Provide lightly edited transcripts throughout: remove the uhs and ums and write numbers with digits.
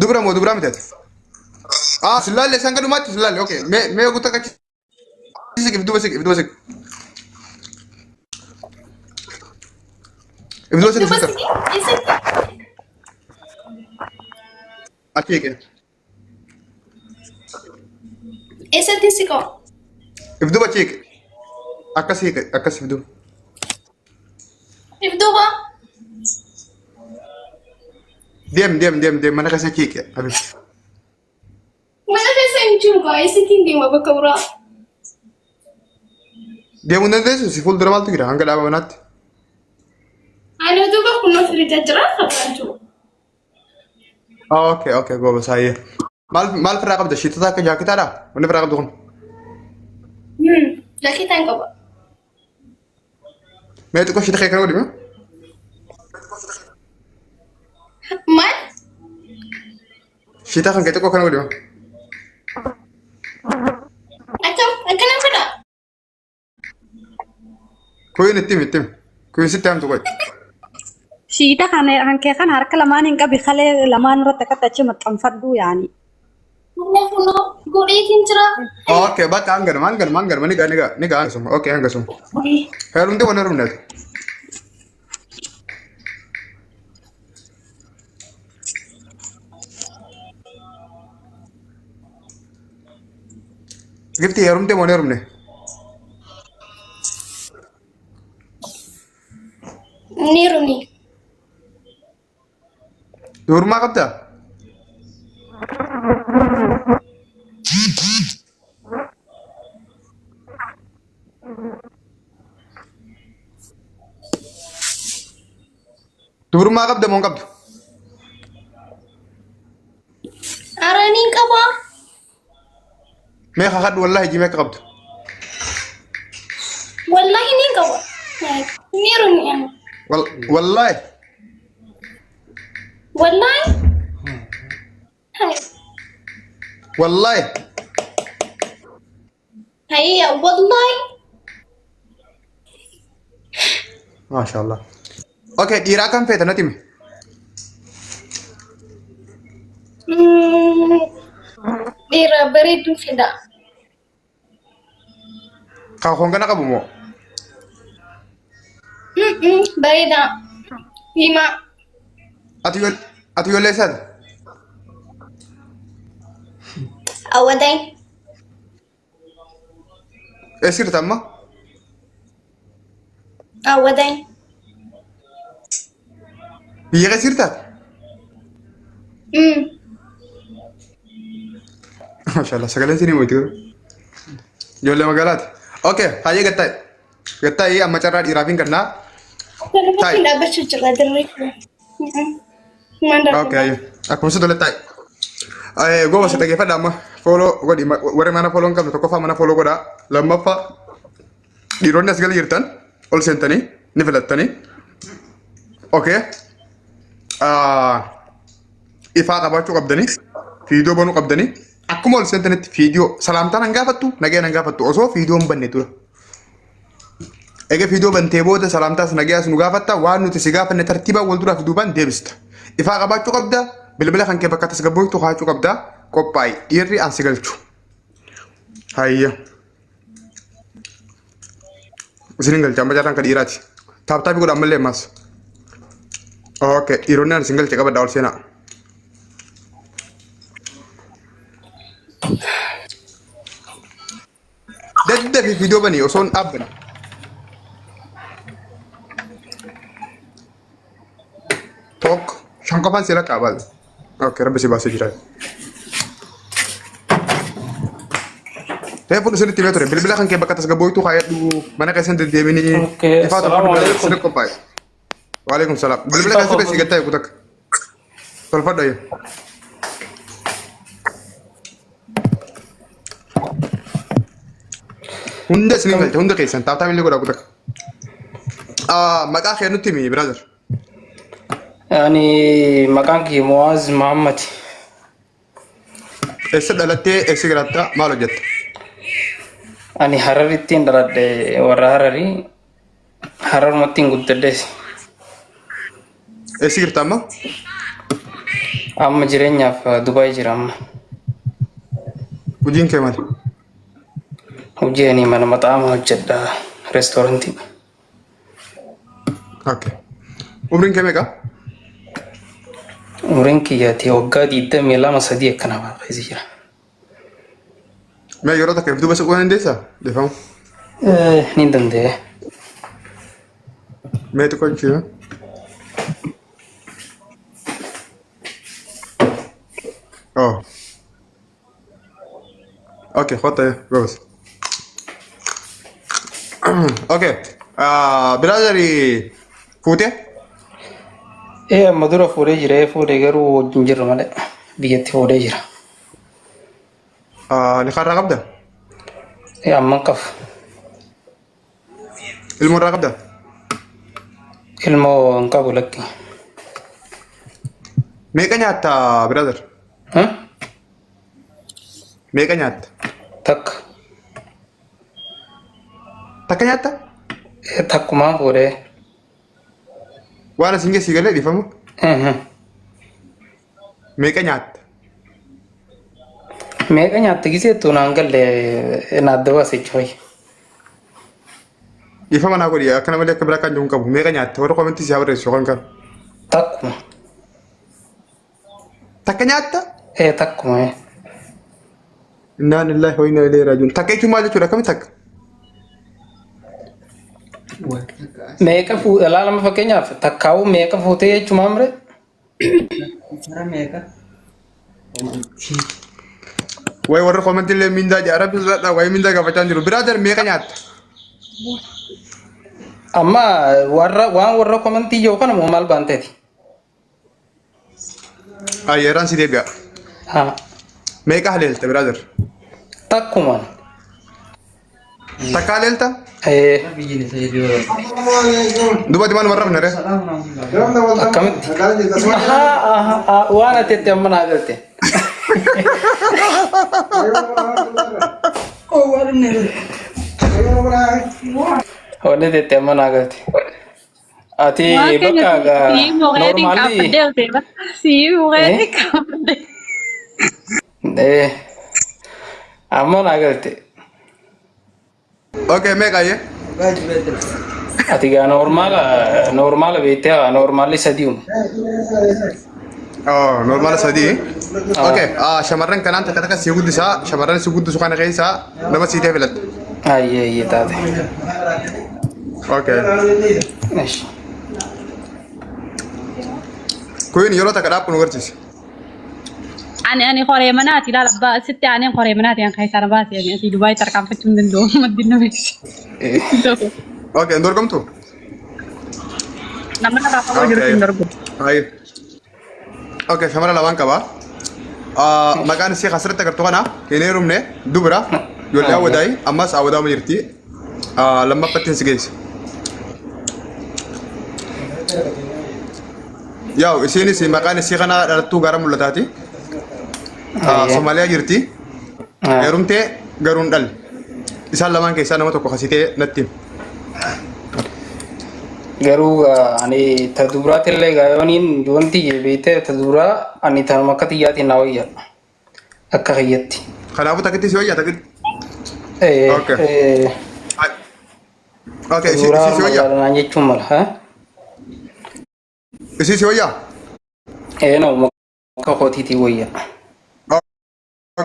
Dubra moo dubraa miti ati? Ah, sillaalle isaan gadhumaatti sillaalle. Okay, mee mee guutaa kachi siqif duuba siqif duuba siqif. If duuba siqif Duuba sister. siqi. Eessatti? Achi eege. Eessatti siqoo? If duuba achi eege. Akkas eege akkas if duuba. If duuba. Deem deem deem deem mana keessa achi eege. Habib. Mana keessa hin jiru gaa eessatti hin deema bakka biraa. Deemuu hin dandeessu si fuuldura maaltu jira hanga dhaaba manaatti. Ani duuba kunoo firija jira kabiraan jiru. Okay okay goobas hayyee. Maal maal firraa qabda shiitota akka jaakitaadha? Wanni firraa qabdu kun. Jaaketaan qaba. Mee xiqqoo shiita kee kana godhi mee. Maal? Shiitaa kan kee xiqqoo kana godhi mee. Akkam akkana godha? Kuyin itti himi itti himi. Kuyin sitti hamtu qoy. Shiita kana kan kee kana harka lamaan hin qabi kalee lamaan irratti akkatti achi maxxanfadhu yaani. Kunoo kunoo godheetiin jira. Okay bakka hanganuma hanganuma hanganuma ni gaa ni gaa ni gaa hangasuma. Okay hangasuma. Heerumte waan heerumne ati. Gifti heerumte moo hin heerumne? Ni heerumne. Dubrummaa qabdaa? Dubrummaa qabda moo hin qabdu? Ara niin qaba. Mee kakadhu wallahi jimee akka qabdu. Wallahi niin qaba. Ni heerumne ani. Wallahi. Wallahi. Hai. Wallahi. Hayya wallahi. Maashaallah. Okay, dhiiraa kan feeta natti himi. Dhiira bareedduu fedha. Kan hongana qabu moo? Bareedaa. Diimaa. Ati ati ijoollee eessaati? Awwaday. Eessa jirta amma? Awwaday. Biyya keessa jirtaa? Maashaallah sagaleen siinii moyti garuu. Ijoollee magaalaati. Okay, hayyee gattaa'i. Gattaa'i amma carraa dhiiraaf hin kennaa. Akkanumatti dhaabbachuu jira dirree. Okay, hayyee. Akkuma si tole taa'i. Goba si dhaggeeffadha amma. Fooloo godhi warri mana fooloo hin qabne tokkoffaa mana fooloo godhaa. Lammaffaa dhiironni as gala jirtan ol seentanii ni filattanii. Okay. Ifaa qabaachuu qabdanii fiidiyoo banuu qabdanii akkuma ol seentanitti fiidiyoo salaamtaan hin gaafattu nagayaan hin gaafattu osoo fiidiyoo hin banne dura. Egaa fiidiyoo bantee booda salaamtaas nagayaas nu gaafatta waan nuti si gaafanne tartiibaan wal duraa fi duubaan deebista. Ifaa qabaachuu qabda bilbila kan kee bakka tasgabbooftu kaa'achuu qabda qophaa'i dhiirri an si galchu. Hayya. Isin hin galcha amma carraan ka dhiiraati. Taaptaapi godha ammallee ammas. Okay, dhiironni an isin galche qabadha ol seenaa. Daddafi viidiyoo bani osoo hin dhaabbanne. Tokko shan qofaan si lakkaa baal. Okay, rabbi si baasee jira. Reefu isinitti himee ture bilbila kan kee bakka tasgabbooytuu kaayadhu mana keessa hin deddeebinii Okay, ifaa tokko assalamu alaikum. sirri qophaa'e. Waalaikum salaam. Bilbila kan sirrii si gattaa eegu takka. Tolfadhu ayyuu. Hunda isinin galcha hunda keessan taaptaa illee godhaa takka. Maqaa kee nutti himi brother. Ani maqaan kiyya Muwaaz Muhammad. Eessa dhalattee eessa jiraatta maal hojjetta? Ani Hararittiin dhaladhe warra Hararii. Hararumattiin guddadhes. Eessa jirta amma? Amma jireenyaaf Dubaay jira amma. Hojiin kee maali? Hojii ani mana maxaama hojjedha reestoorantii. Okay. Umriin kee meeqa? Umriin kiyyaati waggaa 22 3 akkana keessa jira. Mee yeroo takka if duuba siquu dandeessaa? Dhiifama. Ni danda'e. Mee xiqqoo jechuudha. Oh. Okay, kottu goos. Okay. Brother fuutee? Ee amma dura fuudhee jira fuudhee garuu wajjin jirru malee biyyatti fuudhee jira. Nikaa irraa qabda? Ee amma hin qabu. Ilmoo irraa qabda? Ilmoo hin qabu lakki. Meeqa nyaatta brother? Meeqa nyaatta? Takka. Takka nyaatta? Ee takkumaan fuudhee. Waan asin geessi galee dhiifama. Meeqa nyaatta? Meeqa nyaatta giseettu naan galle na adda baase jechuudha. Dhiifama naa godhi akkana malee akka biraa kan jiru hin qabu. Meeqa nyaatta? Warra commentii si haa barreessu yookaan kan. Takkuma. Takka nyaatta? Ee takkuma. Innaa lillahi wa innaa ilayhi raaji'uun. Takka jechuun maal jechuudha? Akkamitti takka? Meeqa fuudha laalama fakkeenyaaf takkaa'uu meeqa fuutee jechumaa mire? Wayi warra commentii illee mindaa jedha. Rabbi sodaadhaa wayi mindaa gaafachaa hin jiru. Brother meeqa nyaatta? Amma warra waan warra commentii jiru kana moo maal baanteeti? Ayyeeraan si deebi'a. Haa. Meeqa haleelta brother? Takkumaan. Takka haleelta? Ee Duuba dimaan warra rafne ree? Akkamitti? Ahaa ahaa waan ati itti amma naa galte. Wanni itti amma naa galte. Ati Waan keenya bakka gaa sii mukeetiin normaalli kaaffadhee oltee bara. Sii mukeetiin kaaffadhee. Eh, amma naa galte. Okay, meeqa ayyee? Ati gaa normaala normaala beektee haa normaalli sadiuma. Oh, normaala sadii. Okay, shamarran kanaan takka takka sii guddisaa, shamarran si guddisu kana keessaa nama sii ta'e filatta. Ayyee ayyee taate. Okay. Esh. Kun yeroo takka dhaabbu nu garsiisi. Ani qoree manaati ilaala abbaa sitti aaneen qoree manaati an keessaa na baase ani asii Dubaay tarkaanfachuu hin danda'u maddi na beeksise. Okay, hin dorgomtu? Nama narraa fagoo jirutti hin dorgomu. Ayi. Okay, shamara lamaan qaba. Maqaan isii asirratti agartu kana hin heerumne dubra ijoollee awwadaayi ammas awwadaama jirti. Lammaffatti si geesse. Yaa'u isiinis maqaan isii kana dhalattuu gara mul'ataati. Somaaliyaa jirti. Heerumtee garuu hin dhalle. Isaan lamaan keessaa nama tokko kasitee natti himi. Garuu ani ta dubraatillee gaa yooniin wanti beektee ta dubraa ani tanuma akka tiyyaatiin na wayya akka kiyyatti. Kanaafuu takkitti si wayya takkitti. Okay. Okay, isii Duraa isii si wayya. magaalaan jechuun mala. Ha? Isii si wayya. Ee nama akka kootiitii wayya.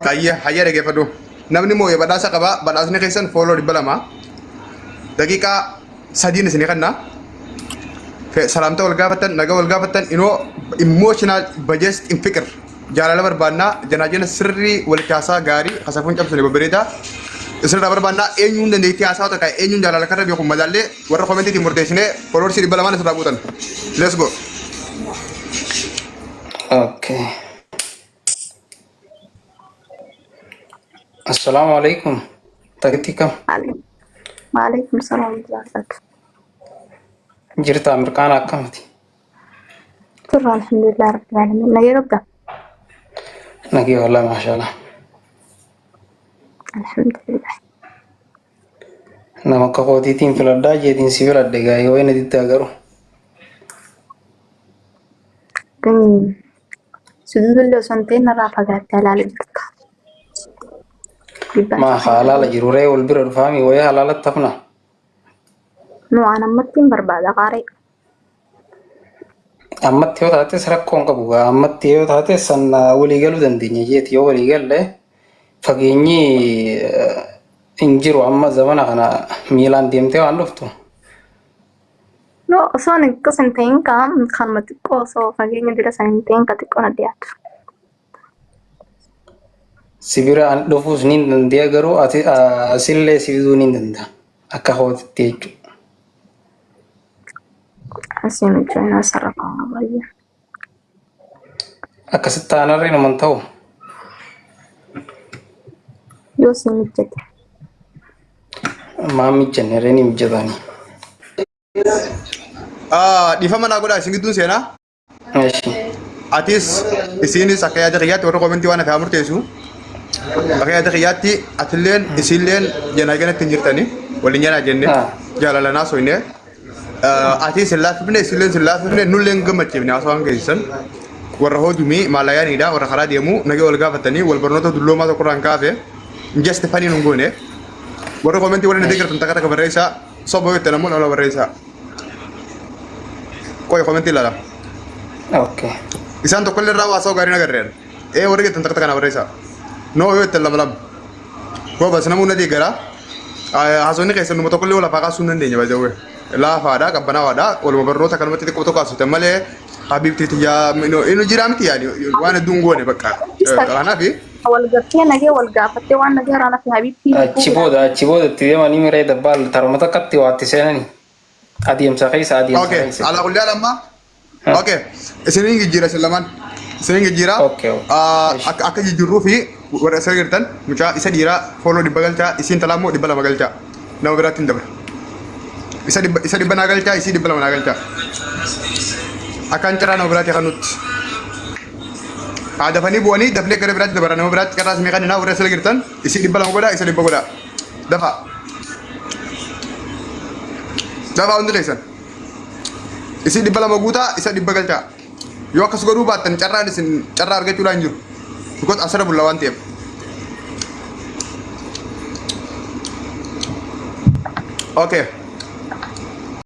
Hayya hayya dhaggeeffadhu. Namni moo'e badhaasa qaba. Badhaasni keessan follow 200. Daqiiqaa 3n isinii kenna. Salaamta wal gaafattan, nagaa wal gaafattan, inoo emotional budget in fikir. Jaalala barbaannaa, janaajina sirrii walitti haasaa gaarii, kasafuun cabsine babbareedaa. Isinirraa barbaannaa eenyuun dandeettii haasaa takka eenyuun jaalala karra beeku madaallee warra commentiitiin murteessinee followersii 200n asirraa guutan. Let's go. Okay. Assalaamu alaikum. Takkitti kam? Waalaikum salaam wa rahmatullahi. Jirta mirqaana akkamati? Turra alhamdulillah rabbil alamin. Nagee qabda? Nagee wallahi maashallah. Alhamdulillah. Nama akka kootiitiin filadhaa jeetiin si filadhe gaa yoo inni diddaa garuu. Gan Suduudullee osoo hin ta'in narraa fagaattee halaala jirta. Dhiibbaan Maa halaala jiru ree wal bira dhufaami wayii halaalatti hafna. Nu waan ammatti hin barbaada qaaree. Ammatti yoo taates rakkoo hin qabu. Ammatti yoo taates san walii galuu dandeenya jeeti yoo walii galle fageenyi hin jiru amma zamana kana miilaan deemtee waan dhuftu. No osoo hin akkas hin ta'in kaa kanuma xiqqoo osoo fageenya dira san hin ta'in ka xiqqoo na dhiyaatu. Si bira an dhufuus ni danda'a garuu ati asillee si fiduu ni danda'a akka kootitti jechuudha. Asii mijoon asirra kaa'ama baay'ee. Akkasitti aanarree numan ta'u. Yoo si mijjate. Maa mijjanne ree ni mijjatanii. Dhiifama naa godhaa isin gidduun seenaa. Eshi. Atis isiinis akka yaada kiyyaatti warra komentii waan hafe haa murteessu. Akka yaada kiyyaatti atilleen isiilleen janaa ganatti hin jirtani. Waliin janaa jenne jaalala naa soyne. Atis hin laaffifne isiilleen hin laaffifne nullee hin gammachiifne haasawaan keessan. Warra hoodumii maalayaaniidha warra karaa deemu nagee wal gaafatanii wal barnoota dulloomaa tokkorraan kaafe just fanii nun goone. Warra komentii warra na deeggartan takka takka barreessaa soba yoo jettan ammoo nama barreessaa. Qoy komentii ilaala. Okay. Isaan tokkollee irraa haasa'u gaarii nagarreen. Ee warri jettan takka takka na barreessaa. No yoo jettan lama lama. Goobas namuu na deeggara. Haasofni keessan numa tokkollee wal afaa kaasuu hin dandeenye baay'ee. Laafaadha qabbanaawaadha waluma barnoota kanumatti xiqqoo tokko haasoftan malee habiibtii tiyyaa inni jiraa miti yaani waan hedduun hin goone bakka. Kanaaf Wal gartee nagee wal gaafattee waan nagee irraa fi habiibtii Achi booda itti deemanii miree dabbaal taruma takkatti waa itti seenanii. Adeemsa keessa adeemsa Okay, keessa. ala kulli haal amma. Okay, isiniin jijjiira isin lamaan. Isiniin jijjiira. Okay, okay. Ah, Akka akka jijjiirruu fi warra isa jirtan mucaa isa dhiiraa fooloo 100 galchaa isiin talaa immoo 200 galchaa. Nama biraatti hin dabra. Isa 100 naa galchaa isii 200 naa galchaa. Akkaan carraa nama biraatti kanutti. Haa dafanii bu'anii dafnee gara biraatti dabara nama biraatti carraa isinii kaninaa warra isa jirtan isii 200 godhaa isa 100 godhaa. Dafaa. Dafaa hundi keessan. Isin 200 guutaa isa 100 galchaa. Yoo akkas godhuu baattan carraan isin carraa argachuudhaan hin jiru. Because asirra bulla waan ta'eef. Okay.